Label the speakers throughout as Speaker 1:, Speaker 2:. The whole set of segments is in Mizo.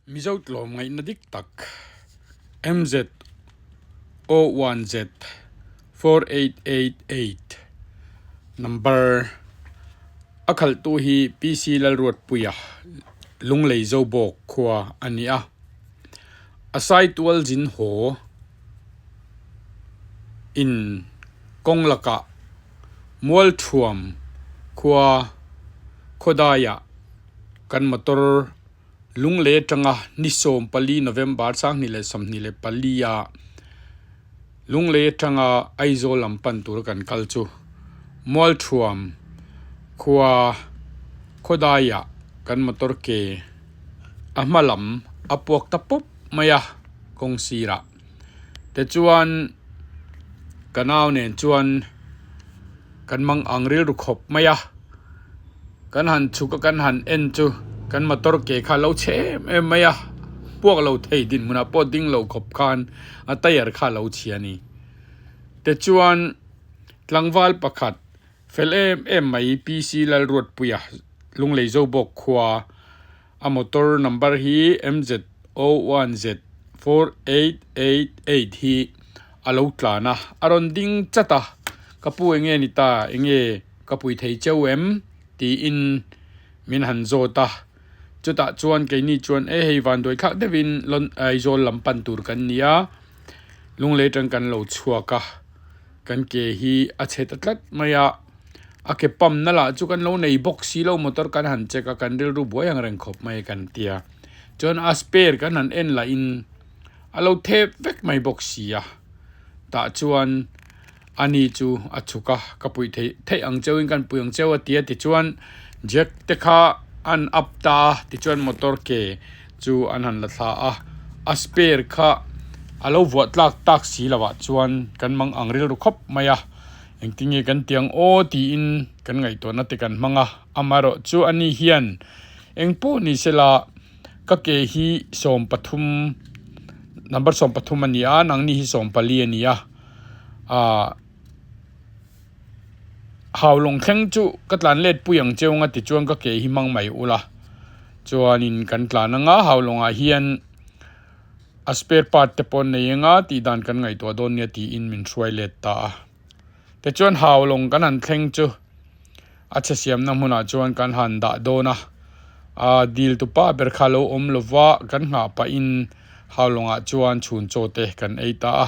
Speaker 1: Mizo tlawmngaihna dik tak MZ 01Z 4888 number a khalhtu hi PC Lalruatpuia Lunglei Zobawk khua a ni a. A saitual zin haw in kawng lakah Mualthuam khua khawdaiah kan motor Lunglei atanga ni 14 November 2024 ah Lunglei atanga Aizawl lam pan tura kan kal chu Mualthuam khua khawdaiah kan motor ke a hma lam a puak ta pawp mai a kawng sirah tichuan ka nau nen chuan kan mang ang rilru khawp mai a kan han chhuk a kan han en chu kan motor ke kha a lo chhe em em mai a puak lo thei dinhmunah pawh ding lo khawp khan a tyre kha a lo chhia a ni tichuan tlangval pakhat fel em em mai P C Lalruatpuia Lunglei Zobawk khua a motor number hi M Z O one Z 4888 hi a lo tlan a a rawn ding chat a ka pu enge ni ta enge ka pui thei cheu em tiin min han zawt a chutah chuan keini chuan e hei van duai thlak deuhin lawn Aizawl lam pan tur kan ni a lunglei atang kan lo chhuak a kan ke hi a chhe ta tlat mai a a ke pump na lah chu kan lo nei bawk si lo motor kan han check a kan rilru buai ang reng khawp mai kan tia chuan a spare kan han en lah in. A lo thep vek mai bawk si a, tah chuan ani chu a chhuk a, ka puih theih theih ang cheuhin kan pui ang cheu a ti a tichuan jack te kha an up ta a tichuan motor ke chu an han la thla a, a spare kha a lo vuah tlak tak si lo ah chuan kan mang ang rilru khawp mai a, engtin nge kan ti ang aw tiin kan ngaihtuahna te kan hmang a, amaherawhchu ani hian engpawh ni sela. Ka ke hi 13 number 13 a ni a nangni hi 14 a ni a ahh haulawng thleng chu ka tlan let pui ang cheu anga tichuan ka ke hi hmang mai ula chuanin kan tlan anga haulawngah hian a spare part te pawh an nei anga tih dan kan ngaihtuah dawn nia tiin min hruai let ta a tichuan haulawng kan han thleng chu. A chhe siamna hmunah chuan kan han dah dawn a, a dil tu pa ber kha lo awm lova kan nghah pahin haulawngah chuan chhun chaw te kan ei ta a,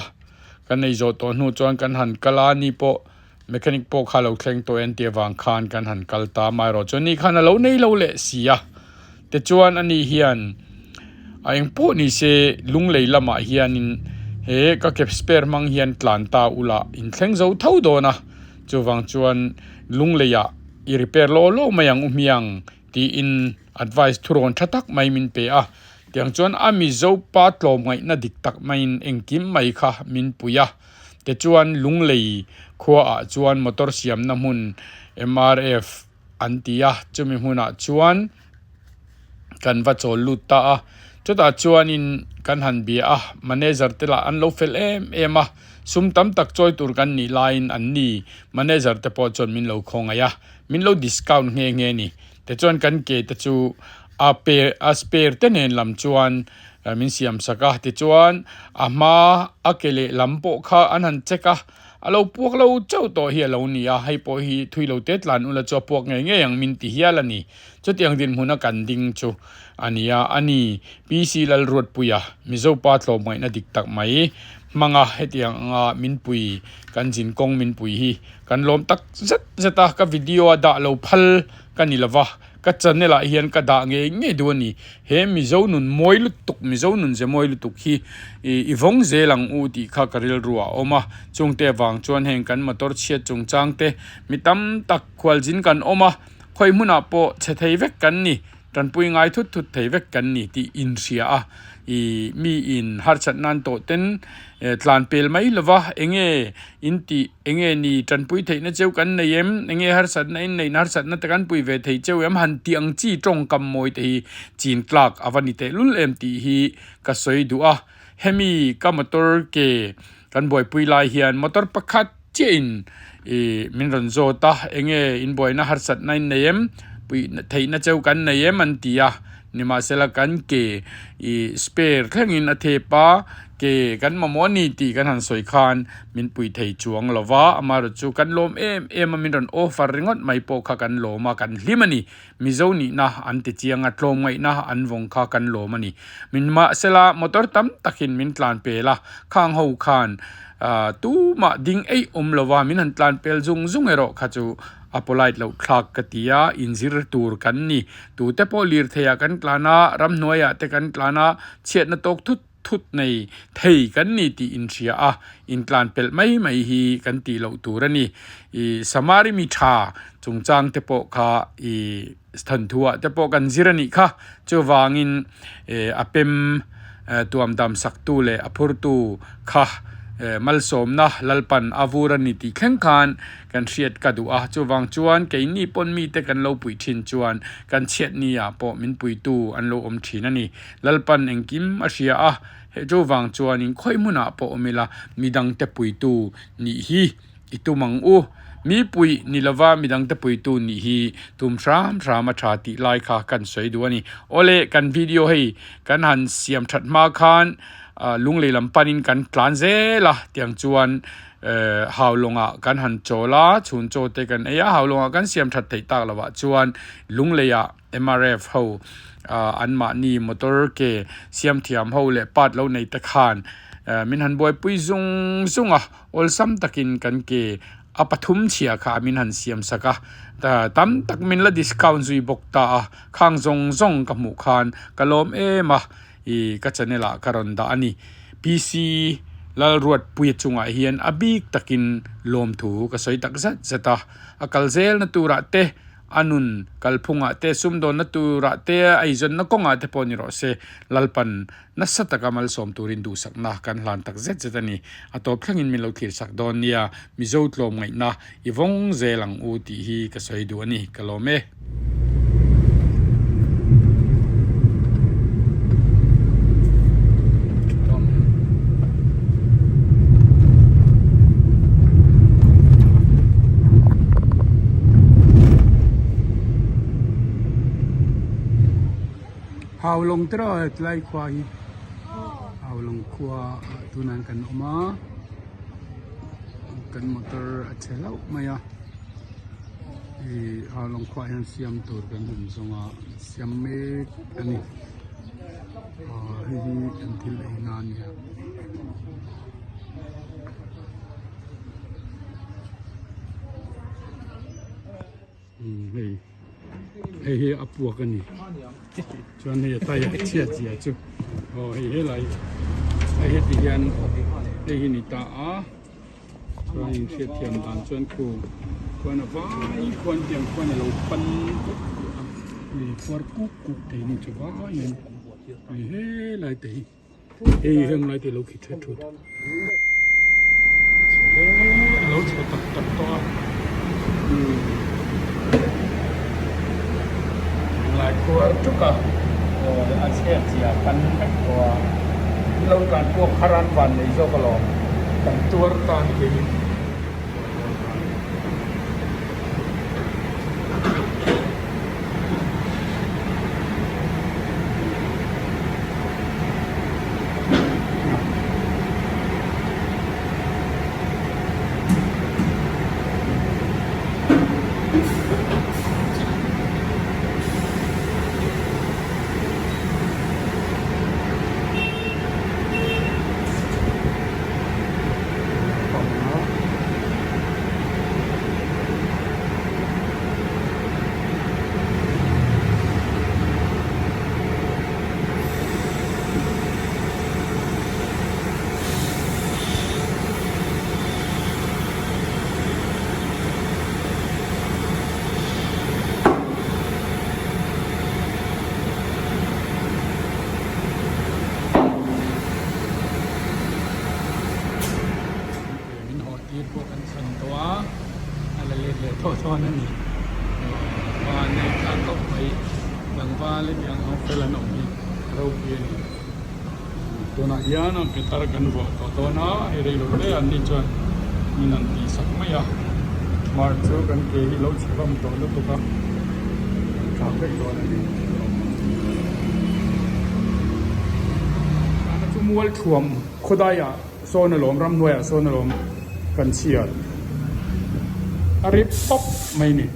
Speaker 1: kan ei zawh tawh hnu chuan kan han kal a, ni pawh mechanic pawh kha lo thleng tawh en tih avang khan kan han kal ta amaherawh chuan ni khan a lo nei lo leh si a, tichuan ani hian a eng pawh ni se lunglei lamah hianin he ka ke spare hmang hian tlan ta ula inthleng zo tho dawn a. Chuvang chuan Lungleiah i repair law law mai ang u hmiang tiin advice thurawn tha tak mai min pe a. Tiang chuan a Mizo pa tlawmngaihna dik tak maiin engkim mai kha min pui a. Tichuan Lunglei khuaah chuan motor siamna hmun MRF an ti a, chumi hmunah chuan kan va chawl lut ta a. Chutah chuanin kan han bia a, manager te lah an lo fel em em a, sum tam tak chawi tur kan nih laiin an ni manager te pawh chuan min lo khawngaih a, min lo discount nghe nghe a ni. Tichuan kan ke te chu a pe a spare te nen lam chuan min siam sak a, tichuan a hma a ke lehlam pawh kha an han check a. A lo puak lo chauh tawh hi a lo ni a, hei pawh hi thui lo te tlan ula chu a puak ngei ngei ang min ti hial a ni. Chutiang dinhmuna kan ding chu a ni a, a ni PC Lalruatpuia, Mizo pa tlawmngaihna dik tak mai hmanga hetiang anga min pui kan zin kawng min pui hi kan lawm tak zet zet a, ka video a dah lo phal ka ni lova. Ka channel ah hian ka dah ngei ngei duh a ni. He Mizo nun mawi lutuk, Mizo nun ze mawi lutuk hi i vawng zel ang u tih kha ka rilru ah a awm a. Chungte avang chuan heng kan motor chhiat chungchang te mi tam tak khualzin kan awm a, khawi hmunah pawh chhe thei vek kan ni, tanpui ngai thut thut thei vek kan ni tih inhria a. I mi in harsat nan tawh ten tlan pel mai lova enge in tih Enge ni tanpui theihna cheu kan nei em? Enge harsatna in neihna harsatna te kan pui ve thei cheu em? Han tih ang chi tawngkam mawi te hi chin tlak a va ni teh lul em tih hi ka sawi duh a. Hemi ka motor ke kan buaipui lai hian motor pakhat chiah in ih min rawn zawt a, enge in buaina harsatna in nei em? Puih theihna cheu kan nei em? An ti a. Nimahsela kan ke ih spare thlengin a thep a, ke kan mamawh a ni tih kan han sawi khan min pui thei chuang lo va, amaherawhchu kan lawm em em a, min rawn offer ringawt mai pawh kha kan lawm a, kan hlim a ni. Mizo nihna an ti chiang a, tlawmngaihna an vawng kha kan lawm a ni. Min mahsela motor tam takin min tlan pel a, khang ho khan ah tumah ding eih awm lo va, min han tlan pel zung zung erawh kha chu a polite loh thlak ka ti a, inzir tur kan ni. Tute pawh lirtheiah kan tlan a, ramhnuaiah te kan tlan a, chhiatna tawk thut thut nei thei kan ni tih inhria a, intlan pelh mai mai hi kan tih loh tur a ni. I Samari mi tha chungchang te pawh kha i thawnthuah te pawh kan zir a nih kha. Chuvangin a pem tuam dam saktu leh a phurtu kha malsawmna Lalpan a vur a ni tih thleng khan kan hriat ka duh a. Chuvang chuan keini pawn mite kan lo puih thin chuan kan chhiatni ah pawh min puitu an lo awm thin a ni. Lalpan engkim a hria a, he chu vang chuanin khawi hmunah pawh awm ila midangte puitu nih hi i tum ang u. Mi puih ni lova midangte puitu nih hi tum hram hram a tha tih lai kha kan sawi duh a ni. Awle, kan video hei kan han siam that hma khan lunglei lam panin kan tlan zel a, tiang chuan Haulawngah kan han chawl a, chhun chaw te kan ei a, Haulawngah kan siam that theih tak lovah chuan lungleiah MRF ho an mahni motor ke siam thiam ho leh part lo nei te khan min han buaipui zung zung a, awlsam takin kan ke a pathum chhia kha min han siam sak a, tam tak min la discount zui bawk ta a, khang zawng zawng ka hmuh khan ka lawm em a, ih ka channel ah ka rawn dah a ni. PC Lalruatpuia chungah hian a bik takin lawmthu ka sawi tak zet zet a, a kal zelna turah te A nun kalphungah te, sumdawnna turah te, a eizawnna kawngah te pawh ni rawh se, Lalpan nasa taka malsawm turin duhsakna kan hlan tak zet zet a ni. A tawp thlengin min lo thlirsak dawn nia, Mizo tlawmngaihna i vawng zel ang u tih hi ka sawi duh a ni, ka lawm e. Haulawng te rawh he tlai khua hi Haulawng khua ah tunah kan awm a kan motor a che hlauh mai a ih Haulawng khua ah hian siam tur kan han zawng a siam mek a ni ah hei hi an thil ei na a ni a. Hei hei hi a puak a ni chuan hei a tai a chhiat zia chu aw hei helai hei heti hian hei hi ni ta a chuan in hriatthiam dan chuan khu khuan a vai khuan tiang khuan a lo pan vek a hei khuar kuk kuk thei ni chu vaiin hei helai te hi. Hei heng lai te lo khi thet thut a lo chhe tak tak tawh a lai khuar tuk a a chhiat zia pan vek tawh a in lo tlan puak har an van nei zawk alawm kan tuar ta ni kei in. Min haw tir pawh kan thlen tawh a, a la let leh tawh dawn a ni. Van nei tlang khawp mai, tlangval hetiang ang fel an awm hi a ropui a ni. Tunah hian a pitar kan vuah tawh dawn a, hei rei lo te an ni chuan min han tih sak mai a. Mar chu kan ke hi lo chhe hlawm tawh lutuk a, kan thlak vek dawn a ni. Tana chu mual thuam khawdaiah sawn alawm ramhnuaiah sawn alawm kan chhiat a rip pawp mai ni.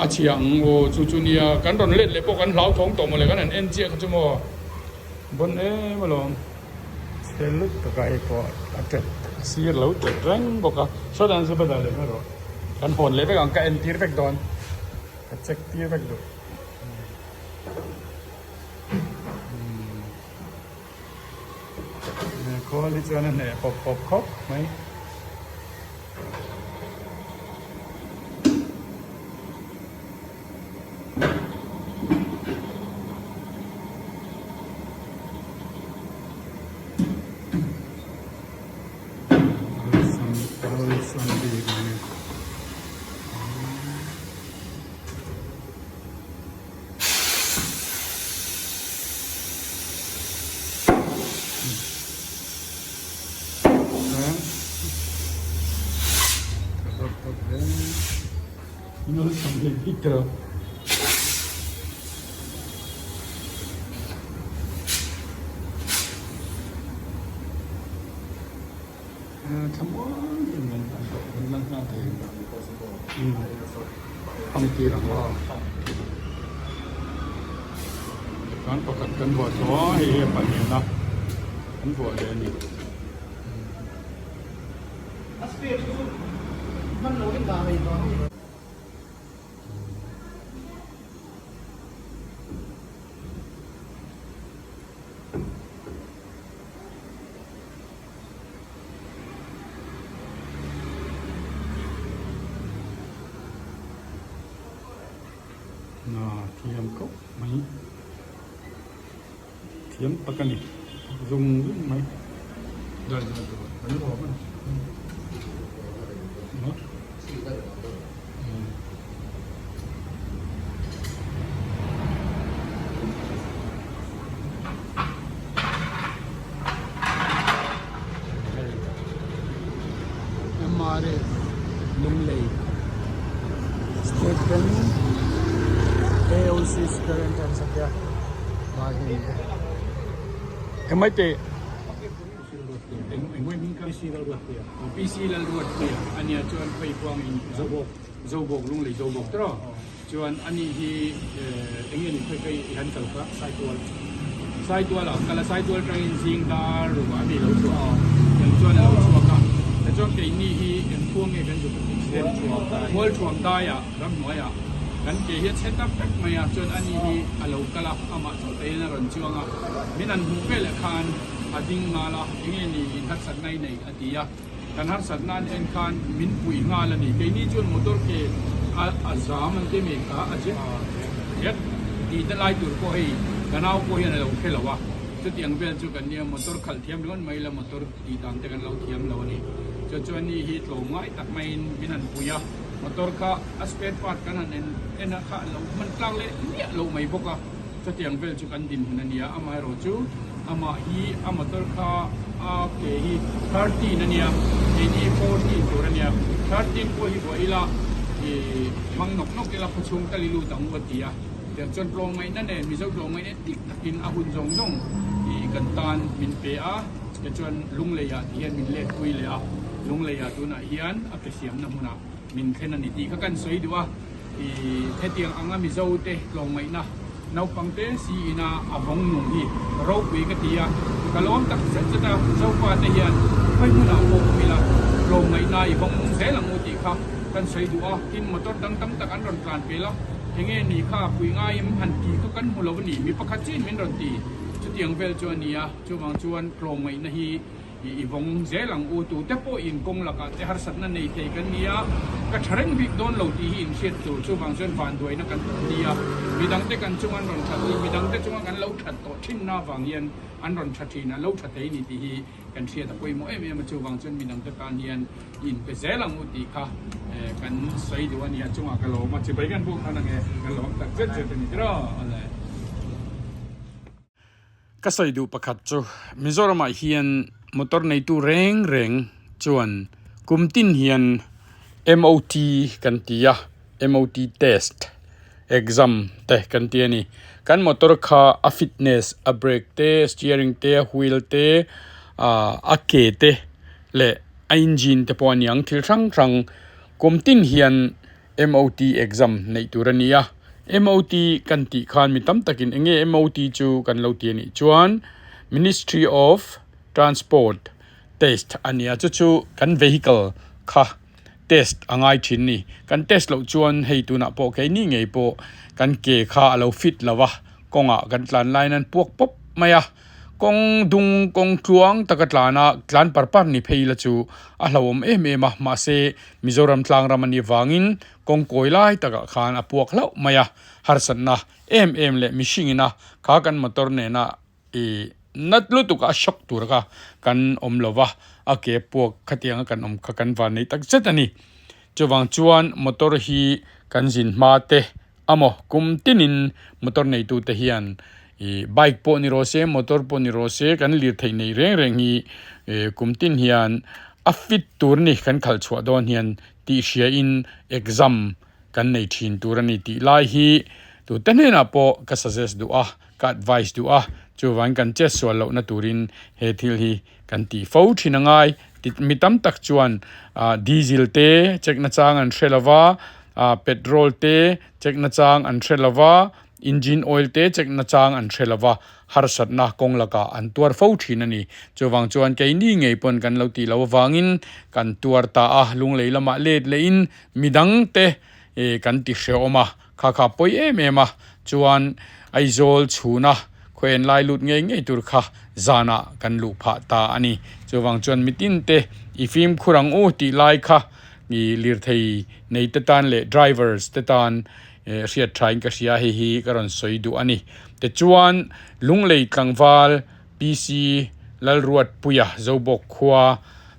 Speaker 1: A chhia ang aw chu chu nia kan rawn let leh pawh kan hlauthawng tawh mawle kan han en chiah kha chu maw bon em alawm chhe lutuk a hei pawh a tet a sir lo tet reng bawk a sawtah chu badal leh erawh kan hawn leh vek ang ka en tir vek dawn ka check tir vek duh. Khawl hi chuan a hneh pawp pawp khawp mai. Awlsam bik mai. Kan pakhat kan vuah tawh a hei hi a pahnihin a kan vuah leh a ni. Thiam khawp mai thiam tak a ni zung zung mai MRF Lunglei State Bank AOC Current an sak a lai hi a ni e mai teh PC Lalruatpuia ania chuan Phaikuangin Zobawk Lunglei Zobawk tawh Chuan ani hi eng nge ni khawi khawi i han kal kha? Saitual. Saitual ah kal a, Saitual tangin zing dar ruah a mi lo chhuah a, tiang chuan a lo chhuak a. Tichuan keini hi eng khuang nge kan zuk accident Mualthuam daiah ramhnuaiah kan ke hi a chhe ta vek mai a, chuan ani hi a lo kal a, amah chauh te hian a rawn chuang a, min han hmuh veleh khan a ding nghal a, eng nge ni inharsatna i nei a ti a. Kan harsat nan en khan min puih nghal a ni. Keini chuan motor ke a zam an ti mai kha a zet zet tih te lai tur pawh hei ka nau pawh hian a lo hre lo a. Chutiang vel chu kan nia motor khalh thiam ringawt mai ila motor tih dan te kan lo thiam lo a ni. Chu chuan ni hi tlawm ngai tak maiin min han puih a, motor kha a spare part kan han en en a kha a lo hman tlak leh miah lo mai bawk a. Chutiang vel chu kan dinhmun a nia, amaherawhchu amah hi a motor kha a ke hi 13 a nia, keini 14 tur a nia, 13 pawh hi vuah ila ih hmang nawk nawk ila khawchhung tal i lut ang u a ti a, tiang chuan tlawmngaihna nen Mizo tlawmngaihna dik takin a hun zawng zawng ih kan tan min pe a, tichuan Lungleiah ti hian min let pui leh a, Lungleiah tunah hian a ke siamna hmunah min thlen a ni tih kha kan sawi duh a. I hetiang anga Mizo te tlawmngaihna naupang te si ina a vawng nung hi ropui ka ti a, ka lawm tak zet zet a, Zopa te hian khawi hmunah pawh awm ila tlawmngaihna i vawng nung zel ang u tih kha kan sawi duh a, tin motor dang tam tak an rawn tlan pel a, enge ni kha pui ngaim han tih kha kan hmu lo a ni, mi pakhat chiin min rawn ti, chutiang vel chu a ni a, chuvang chuan tlawmngaihna hi I vawng zel ang u, tute pawhin kawng lakah te harsatna nei thei kan ni a, ka tha reng bik dawn lo tih hi inhriat tur. Chuvang chuan vanduaina kan tawh ni a, midangte kan chunga an rawn that hi midangte chunga kan lo that tawh thinna avang hian an rawn tha thin, an lo tha thei a ni tih hi kan hriat a pawimawh em em a. Chuvang chuan midangte tan hian i inpe zel ang u tih kha kan sawi duh a ni. A chungah ka lawm a, chibai kan buk hman ange, ka lawm tak zet zet a ni tiraw. Awle. Ka sawi duh pakhat chu Mizoramah hian. Motor neitu reng reng chuan kum tin hian MOT kan ti a, MOT test exam te kan ti a ni. Kan motor kha a fitness a brake te steering te wheel te ah a ke te leh a engine te pawh a niang thil hrang hrang kum tin hian MOT exam neih tur a ni a. MOT kan tih khan mi tam takin eng nge MOT chu kan lo ti a nih chuan Ministry of Transport test a ni a chu chu kan vehicle kha test a ngai thin a ni. Kan test loh chuan hei tunah pawh keini ngei pawh kan ke kha a lo fit lo va kawngah kan tlan laiin an puak pawp mai a. Kawng dung kawng tluang taka tlan a tlan par par ni phei la chu a hlauhawm em em a mahse Mizoram tlang ram a nih vangin kawng kawi lai takah khan a puak hlauh mai a harsatna em em leh mihring ina kha kan motor nena ih nat lutuk a shock tur kha kan awm lo va a ke puak khatianga kan awm kha kan van nei tak zet a ni chuvang chuan motor hi kan zin hma te. Amaw kum tinin motor neitute hian ih bike pawh ni rawh se motor pawh ni rawh se kan lirtheih neih reng reng hi ih kum tin hian a fit tur a ni kan khalh chhuah dawn hian tih hria in exam kan nei thin tur a ni tih lai hi tute hnenah pawh ka suggest duh a ka advice duh a chuvangin kan chet sual lohna turin he thil hi kan tih fo thin a ngai mi tam tak chuan ah diesel te check na chang an hre lova ah petrol te check na chang an hre lova engine oil te check na chang an hre lova harsatna kawng lakah an tuar fo thin a ni chuvang chuan keini ngei pawn kan lo tih loh avangin kan tuar ta a lunglei lamah let leh in midang te ih kan ti hrehawm a kha kha pawi em em a chuan Aizawl chhuna khaw en lai lut ngei ngei tur kha zanah kan luh phah ta a ni. Chuvang chuan mitin te i fimkhur ang u tih lai kha i lirthei nei te tan leh drivers te tan hriat thain ka hria hei hi ka rawn sawi duh a ni. Tichuan Lunglei tlangval PC Lalruatpuia Zobawk khua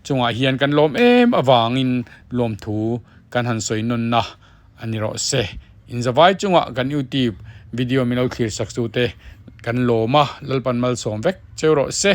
Speaker 1: chungah hian kan lawm em avangin lawmthu kan han sawi nawnna a ni rawh se. Inzavai chungah kan YouTube video min lo thlir sak chu te kan lawm a, Lalpan malsawm vek cheu rawh se.